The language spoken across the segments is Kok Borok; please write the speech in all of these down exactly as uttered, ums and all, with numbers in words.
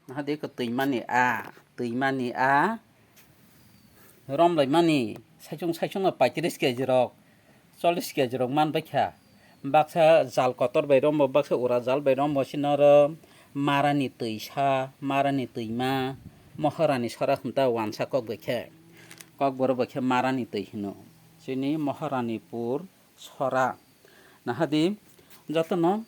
Naha di ko twimani a, twimani a romlaimani saichung saichungno paitris kg rok, chollis kg rok man baikha. Baksa jal kotor bai rombo, baksa ura jal bai rombo, chini oro marani twisa, marani twima, mohorani sora hwnta wansa kok bai khe. Kokborok bai khe marani twi hino. Chini Mohoranipur sora. Naha di, jotono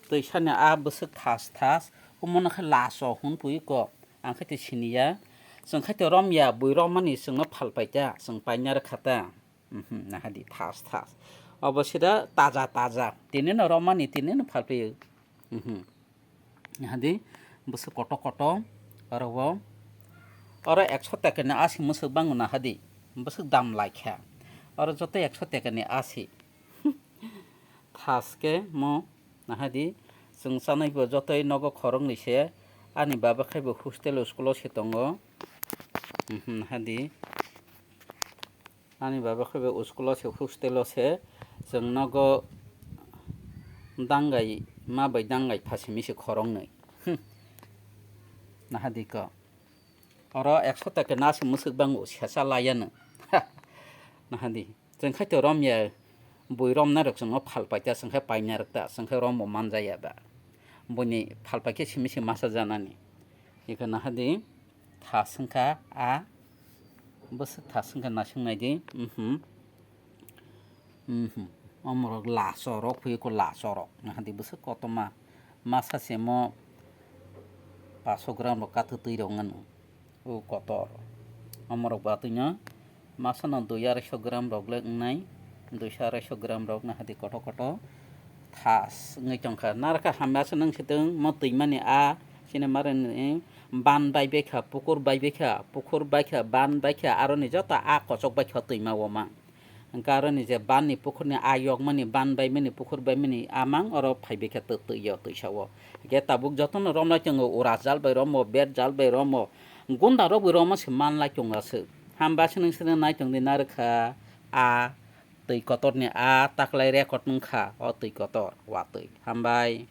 twisani a bwswk thas thas, omono khe laso hwn pui kok. Ang khe twi siniya. Chwng khe twi romya, bui romani chwngno phalpai ta, chwng paina rwkha ta. Mhm, naha di, thas thas. Obo sida taja taja. Tinino romani, tinino phalpio. Mhm. Naha di, bwswk koto koto, oro o. Oro ekso taka ni asi mwswk bango naha di. Bwswk dam laikha. Oro joto ekso taka ni asi. Thas khe mo, naha di, chwng chanai bo jotoi nogo khoroknwi se. Ani baba khe bo hostel o, school o se tongo. Mhm, naha di. Ani baba khe bo school o se, hostel o se, chwng nogo dangai, ma bai dangai pha simi se khoroknwi. Hmm. Naha di ko. Oro ekso taka na se mwswk bango, sesa laiya no. Naha di. Chwng khe to romya, bui romnai rok chwngno phalpai ta, chwng khe paina rwk ta, chwng khe rombo manjaya ba. Buini phalpai khe simi se masa janani. Iko naha di. Thas wngkha a, bwswk thas wngkha naising nai di. Mhm. Mhm. Omorok laso rok phui ko, laso rok. Naha di bwswk kotorma. Masa se mo paso gram rok kathwk twi rok wngano. O kotor. Omorok batwino masa no dui arai so gram rok le wngnai. Dui so arai so gram rok naha di kotor kotor. Thas wngwi tongkha. Narwkha hamya se nung sitwng mo twimani a, chini marwni ban bai baikha, pukur bai baikha, pukur baikha, ban baikha, aroni joto a kochok baikha twima o mang. Hwnkhe aroni je ban ni pukur ni a yokmani, ban baimani, pukur baimani a mang oro phai baikha twi, twi o, twisa o. Hwnkhe tabuk jotono romlai tongo, ura jal bai romo, bet jal bai romo, gunda rok bai romo se manlai tongo aswk. Hamba se nung sitwng nai tong di narwkha a. Twi kotor ni a taklai record wngkha o twi kotor watwi. Hambai.